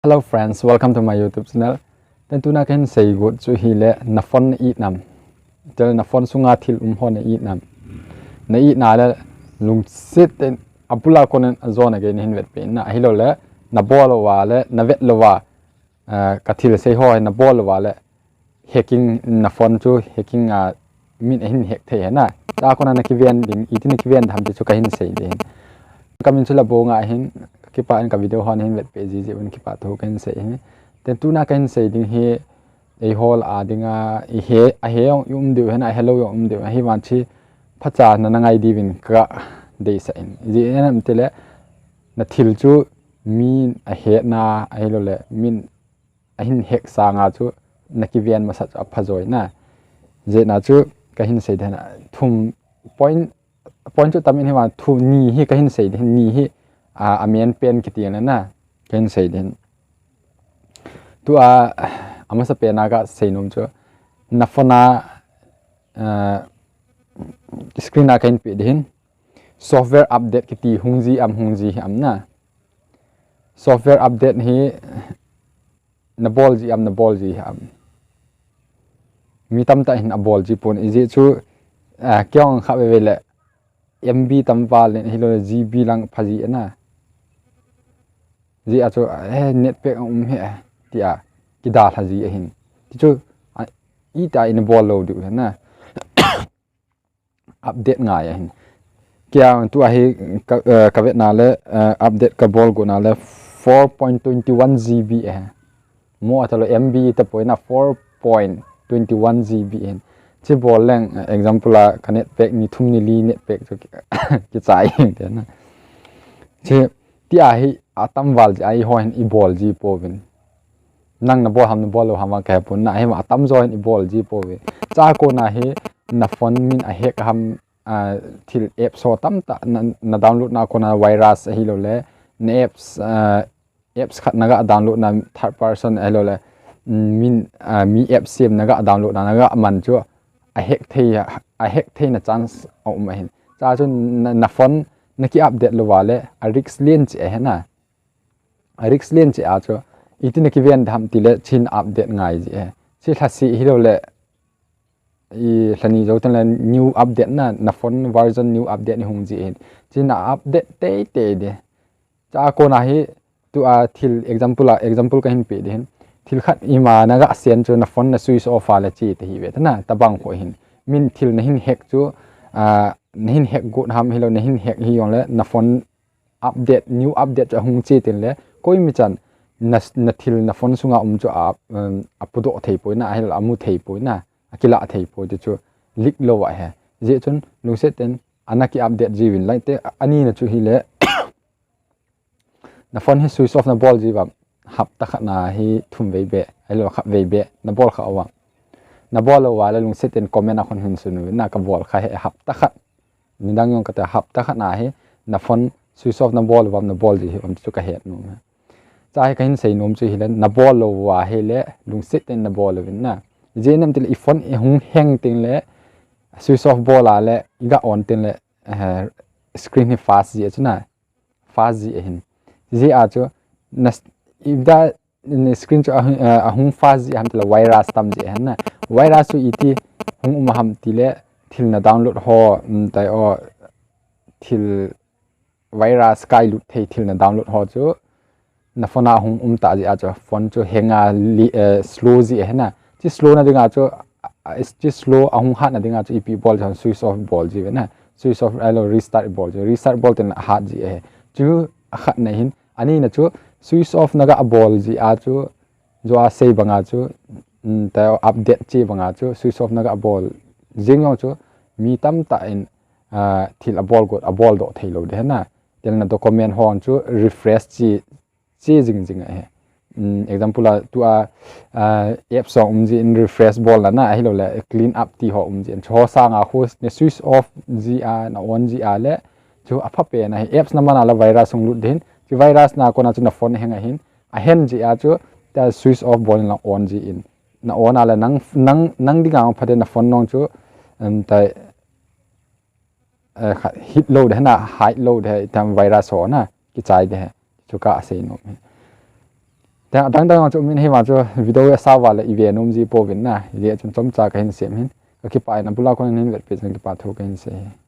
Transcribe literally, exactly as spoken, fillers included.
Hello friends, welcome to my YouTube channel. Ten tuna kahin seigot chu hile na phone na it nam. Tel na phone sunga thil um ho na it nam. Na it na le lungset ten abula konen ajon a gei na hin vetpeh na ahilou le na bol lou va le na vet lou va, ah, ka thil sei ho na bol lou va le hacking na phone chu hacking a min ahin hack thei hena. Tua kona na kiven ding, iti na kiven tham ti chu kahin sei ding. Kamin chu Labonga ahin, kipah in ka video ho nahin vetpeh jiji un kipah thu kahin sei hi. Ten tuna kahin sei ding hi, eiho lah a dinga, i he, ahe jong i um diu hena, ahelou jong um diu, ahivang chi phacha na na ngai diuvin ka deisah in. Ijeh inem itile, na thil chu min ahet na, ahilou le, min ahin hack sanga chu na kiven masat chu apha joi na. Jeh na chu kahin sei den thum point, point chu tam in hivang thum ni hi kahin sei den ni hi, a, amen pen kiti na na kahin sei den. Tua, amasa pen a kasei nom chu na phone a, a, screen a kahin pe den. Software update kiti hung ji am hung ji hi am na. Software update hi na bol ji am na bol ji hi am. Mi tamtah hin abol ji pon ijeh chu, ah, kei jong kha veve le M B tam val le hilou le G B lang pha ji na. Jeh a chu, eh, net pack um he, tia, kidalha ji ahin. Ti chu, ah, ita in bol lou diu hena. Update ngai ahin. Kei tu ahi ka, eh, ka vetna le, eh, update ka bol got na le four point twenty one G B eh. Mo atalo M B tapoi na four point twenty one G B hin. Chi bol leng, eh, example a ka net pack ni thum ni li net pack chu ki, kichai hin te na. Chi tia hi atam val ji ahi ho hin i bol ji pouvin. Nang na bol ham na bol lou ham vang ka he pon na hi ma atam jo hin i bol ji pouve. Chua kona hi na phone min a hack ham, ah, thil apps ho tamtah na, na download na kona virus ahilou le na apps, ah, apps khat na ga download na third person ahilou le, mm, min, ah, mi apps sem na ga download na, na ga man chu a hack thei, a hack theina chance a um ahin. Chua chu na, na phone na ki update lou va le a risk len cheh ahi na. A risk len cheh a chu, iti na kiven tham ti le chin update ngai ji e. Chi lhasi hilou le, i lhani jou ten le new update na, na phone version new update ni hung ji hin. Chin a update tei tei de. Chua kona hi, tua thil example a, example kahin pe de hin. Thil khat ima na ga sen chu na phone na switch off a le chi te hi ve ta na, tabang kho hin. Min thil na hin hack chu, ah, na hin hack got ham hilou, na hin hack hi jong le, na phone update, new update chu ahung che tin le, koimi chan na, na thil na phone sunga um chu a, um, a pudoh thei poi na, ahilou le a mu thei poi na, a kila thei poi ti chu leak lou ahi. Jeh chun lungset ten ana ki update ji vin lai te, ani na chu hile, na phone hi switch off na bol ji vang, hapta khat na hi thum vei be, ahilou khat vei be, na bol kha vang. Na bol lou va le lungset ten comment a khun hin sun u, na ka bol kha he hapta khat. Midang jong kate hapta khat na hi, na phone switch off na bol vam na bol ji hi um chu ka het nom. Chua hi kahin sei nom chu hile, na bol lou va hile, lungset ten na bol uvin na. Jeh inem tile i phone i hung hang teng le, switch off bol a le, i ga on teng le, eh, screen hi fast ji a chu na. Fast ji ahin. Jeh a chu, na s-, i da ni screen chu ahung, eh, ahung fast ji ham tile virus tam ji hen na. Virus chu iti hung um ham tile thil na download ho, um, tai o thil virus kai lut thei thil na download ho chu na phone a hung um ta ji a chu phone chu hang a li, eh, slow ji hen na. Chi slow na dinga chu, a, a, chi slow ahung hat na dinga chu ipi bol chu switch off bol ji ve na. Switch off ahilou restart bol ji. Restart bol ten hat ji e. Chu a khat na hin. Ani na chu switch off na ga bol ji a chu, jo a sei banga chu, mm, ta update che banga chu, switch off na ga bol jing jong chu, mi tamtah in, ah, thil a bol got, a bol doh thei lou de hen na. Tel na document hon chu refresh che, che jing jing ahi. Mm, example a, tua, ah, apps ho um ji in refresh bol na na, ahilou le clean up ti ho um ji in. Chu ho sanga khu na switch off ji a, na on ji a le, chu a pha pen ahi. Apps na man a le virus hung lut din. Chu virus na kona chu na phone hang ahin. A hang ji a chu ta switch off bol in la on ji in. Na on a le nang, nang, nang dinga pha de na phone nong chu, um, ta, eh, kha-, hit lou de na, hide lou de, tam virus ho na, kichai de. Chu ka sei nom. Adang dang chu min hi ma chu video asauva le ive nom ji pouvin na. Hijeh chun chomcha kahin sem hin. Kakipah in abula kon in hin vetpeh chun kipa thu kahin sei hi.